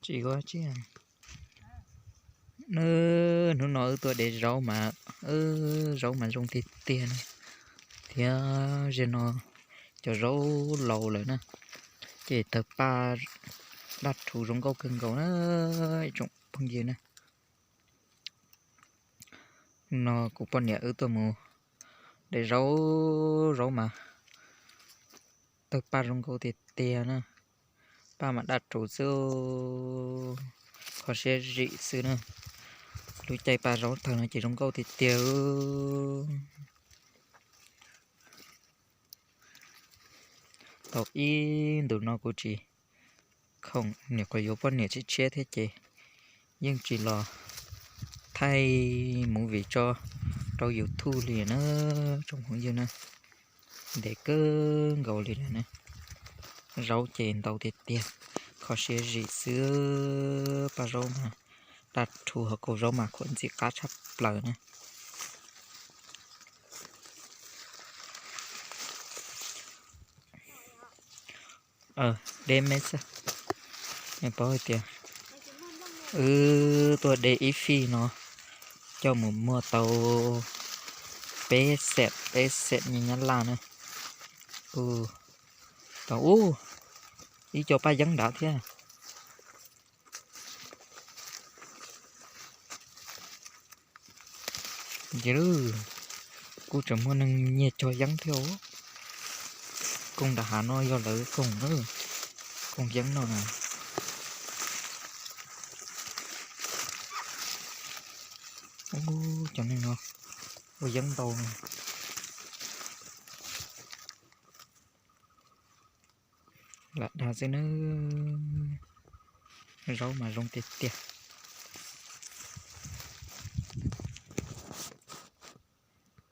Tsis ua tsi. Nw, hnub no wb tuaj de zaub mas, zaub mas zoo tiag tiag na. Thiab zaum no cov zaub laus lawm na, ces tawg paj daj rhuv zoo nkauj kawg nkaus na, ib tsoom phooj ywg na. No kuv poj niam wb tuaj mus de zaub, zaub mas tawg paj zoo nkauj tiag tiag na. Paj mas daj rhuv xwb, kho siab zim xwb na. Lub caij paj zaub tawg no ces zoo nkauj tiag tiag. Tau ib ntus no kuv tsis khoom, nyuam qhuav yuav poj niam tshiab tshiab thiab ces yeej tsis los thaij movie tso rau YouTube li na, tsoom phooj ywg na. Ntev kawg nkaus li lawm na. Zaub ces ntau tiag tiag, kho siab zim xwb. Paj zaub mas daj rhuv, hauv kaus zaub mas khuam ntxim qab tshaj plaws na. Deb me xwb. Paub hais tias wb tuaj de ib fij no coj mus muag tau peb xees, peb xees nyiaj Nyab Laj na. Tau ub, ib co paj yeeb nrad thiab. Ces kuj tseem muaj neeg nyiag cog yeeb thiab os. Koog nram hav no yog lawv koog, koog yeeb no na. Ub, cov neeg no ua yeeb ntau. Lam dag xwb na. Zaub mas zoo tiag tiag.